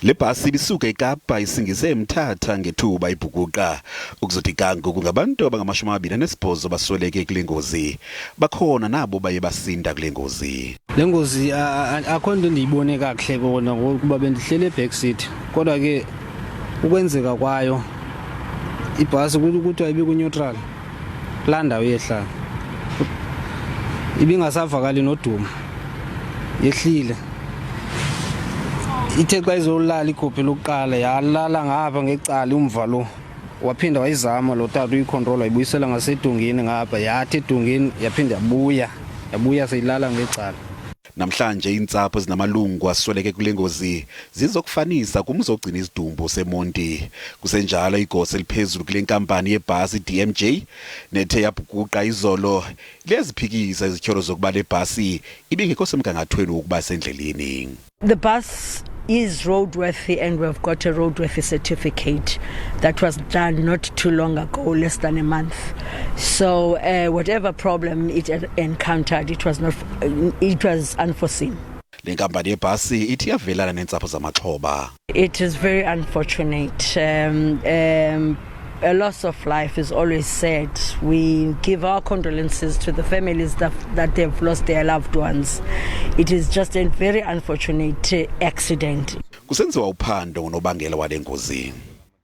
Le bhasi ibisuka eKapa isingise eMthatha ngethuba ibhukuqa. Ukuzothi ga ngoku ngabantu abangama-28 basweleke kule ngozi. Bakhona nabo baye basinda kule ngozi. Le ngozi akho nto ndiyibone kakuhle kona ngokuba bendihleli e-back seat, kodwa ke ukwenzeka kwayo ibhasi kuthiwa ibiku-neutral kulaa ndawo yehlala, ibingasavakali nodumo, yehlile. Ithe xa izolala igophe lokuqala yalala ngapha ngecala umva lo, waphinda wayizama lo tata uyicontrol, wayibuyisela ngasedongeni ngapha, yathi edongeni yaphinda yabuya seyilala ngecala. Namhlanje iintsapho ezinamalungu asweleke kule ngozi zizokufanisa kumzi ogcina izidumbu seMonti. Kusenjalo, igosa eliphezulu kule nkampani yebhasi DMJ nethe yabhukuqa izolo liyaziphikisa izityholo zokuba le bhasi ibingekho semgangathweni wokuba sendleleni. The bus is roadworthy and we've got a roadworthy certificate that was done not too long ago, less than a month. So whatever problem it encountered, it was not, it was unforeseen. Le nkampani yebhasi ithi iyavelana neentsapho zamaxhoba. It is very unfortunate. A loss of life is always sad. We give our condolences to the families that they've lost their loved ones. It is just a very unfortunate accident. Kusenziwa uphando ngonobangela wale ngozi.